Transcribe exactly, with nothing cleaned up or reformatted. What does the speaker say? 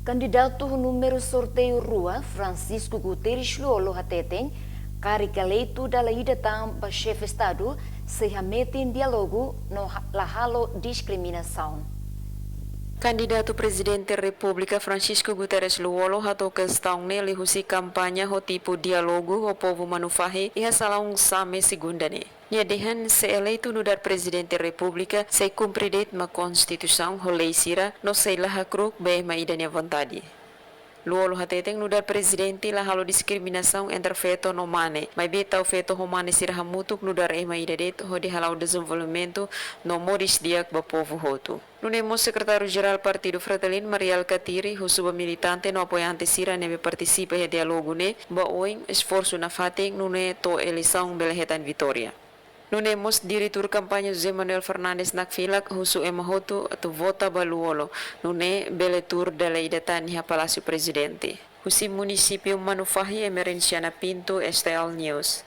Kandidatu ho númeru sorteiu rua, Francisco Guterres Lú-Olo hateten, karik eleitu dala ida tan ba xefe Estadu, sei hametin diálogu no ha-, la halo diskriminasaun. Kandidatu Prezidente Repúblika Francisco Guterres Lú-Olo hato'o kestaun ne'e liuhusi kampaña ho tipu diálogu ho povu Manufahi iha salaun Same Segunda ne'e. Nia dehan se eleitu nu'udar Prezidente Repúblika sei kumpre de'it mak Konstituisaun ho lei sira no sei la hakru'uk ba ema ida nia vontade. Lú-Olo hateten nu'udar prezidente la halo diskriminasaun entre feto no mane, maibé tau feto ho mane sira hamutuk nu'udar ema ida de'it hodi hala'o dezenvolvimentu no moris di'ak ba povu hotu. Nune'e mós Sekretáriu Jerál Partidu Fretilin, Mari Alkatiri, husu ba militante no apoiante sira ne'ebé partisipa iha diálogu ne'e ba oin esforsu nafatin nune'e to'o eleisaun bele hetan vitória. Nune'e mós Diretór Kampaña José Manuel Fernandes Nakfilak husu ema hotu atu vota ba Lú-Olo, nune'e bele tuur dala ida tan iha Palásiu Prezidente. Husi Munisípiu Manufahi, Emerenciana Pinto, S T L News.